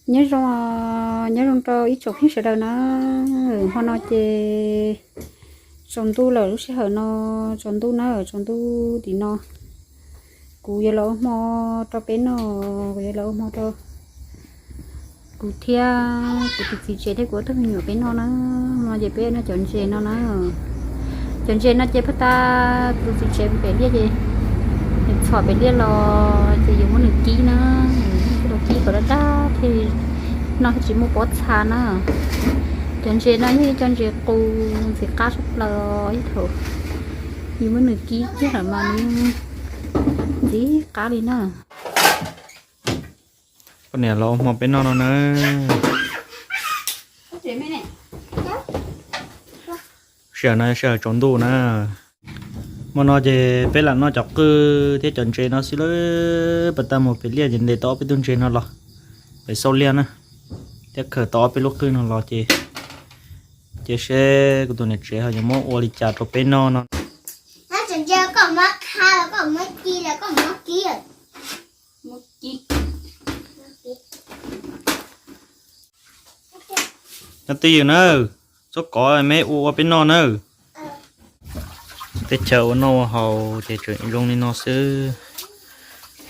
Nyob zoo, nyob zoo rau ib tsoom phooj ywg sawv daws na. Hmo no ces tsaus ntuj lawm, lub sij hawm no tsaus ntuj na, tsaus ntuj tim no kuv yuav los ua hmo rau peb noj, kuv yuav los ua hmo rau kuv thiab kuv tus txiv tsev thiab kuv ob tug me nyuam peb noj na. No ces peb noj cov ntses no na. Cov ntses no ces phaj tab kuv tus txiv tsev pem liaj ces nws txhom pem liaj los ces yuav muab nws kib na, los kib kom daj daj thiaj noj thiaj tsis muaj pob txha na. Cov ntses no yog ib co ntses qus ntxim qab tshaj plaws, ib thaum yus muab nws kib kiag lawm mas nws ntxim qab li na. Poj niam los ua hmo peb noj no na. Sij hawm no sij hawm tsaus ntuj na. Hmo no ces peb lam noj cov qwj thiab cov ntses no xwb lawm. Pas tag mus pem liaj ces ntes tau ob peb tug ntses no los pem xauj liaj na, thiab khaws tau ob peb lub qwj no los ces, ces seb kuv tus niam tsev ho yuav muab ua li cas rau peb noj no. Nyob twj ywm na, txhob kov, me ua peb noj na. Teb chaws ua noj ua haus ces tseem zoo li no xwb.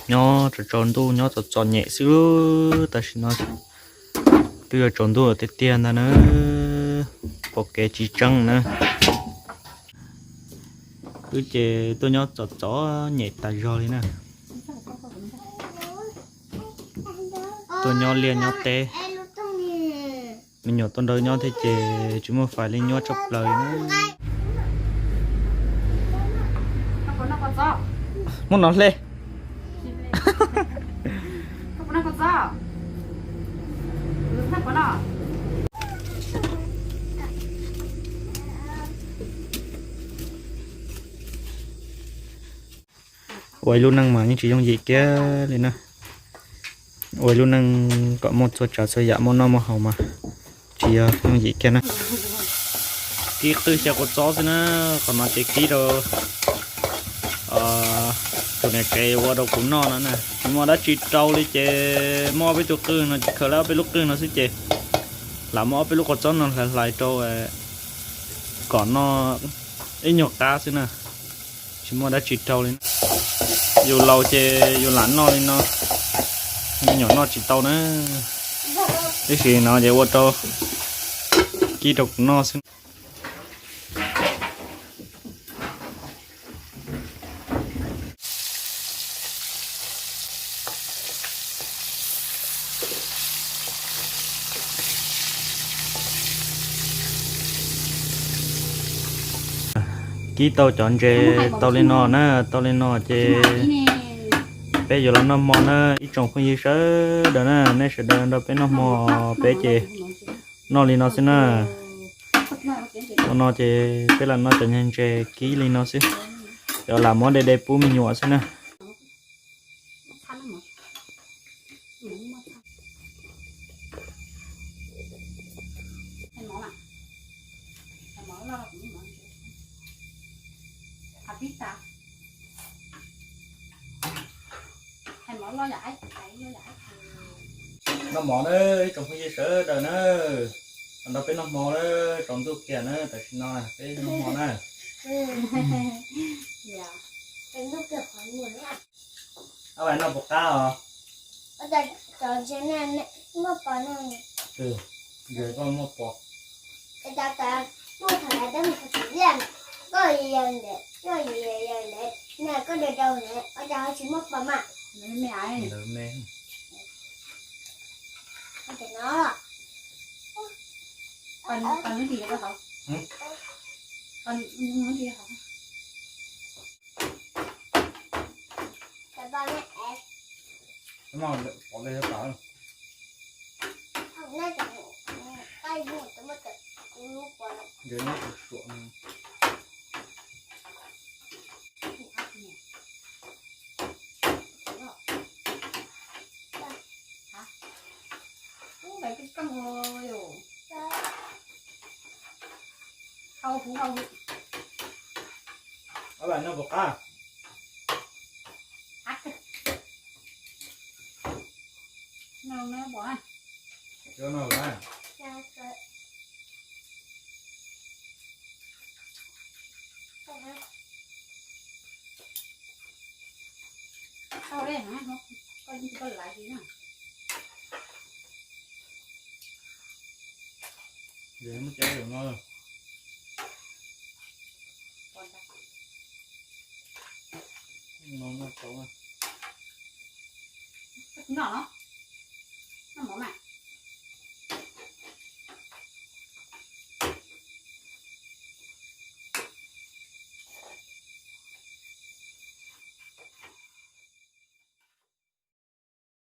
Nyob tsaus tsaus ntuj nyob txom txom nyem xwb, tam sim no twb yuav tsaus ntuj tiag tiag ntag na, pom kev tsis tseeb na. Wb ces tuaj nyob txom txom nyem tas zog li na. Tuaj nyob liaj nyob teb, me nyuam tuaj nrog nyob thiab ces tsis muaj fais li, nyuaj tshaj plaws li na. Muab no hle. Ua ib lub neej mas yeej tsis yooj yim kiag li na. Ua ib lub neej kom muaj txhua tsav txhua yam muaj noj muaj haus mas tsis yog yooj yim kiag na. Kib qwj xyaw kua txob xwb na, qhov no ces kib rau tus niam tsev ua rau kuv noj no na. Tsis muaj dab tsi rau li ces muab ob peb tug qwj no, khaws lawm ob peb lub qwj no xwb ces lam muab ob peb lub kua txob no hlais hlais rau kom noj ib nyuag qab xwb na. Tsis muaj dab tsi rau li. Yus laus ces yus lam noj li no, me nyuam noj tsis tau na. Tab sis no ces ua rau kib rau kuv noj xwb. Kib tau cov ntses tau li no na, tau li no ces peb yuav los noj hmo na. Ib tsoom phooj ywg sawv daws na, nej sawv daws nrog peb noj hmo, peb ces noj li no xwb na. Ua no ces peb lam noj cov ntses kib li no xwb, cov lam muab de de pub me nyuam xwb na. Noj mov na, ib tsoom phooj ywg sawv daws na, nrog peb noj hmo na, tsaus ntuj kiag na, tam sim no peb noj hmo na. Ab, noj puas qab os? Koj muaj pos. Ntawd me. Ob lam noj puas qab? Cov no lawm. Tau li, koj yeej tsis tau laiv li na. Muab cov no, no noj tau. Noj no, noj mov mas.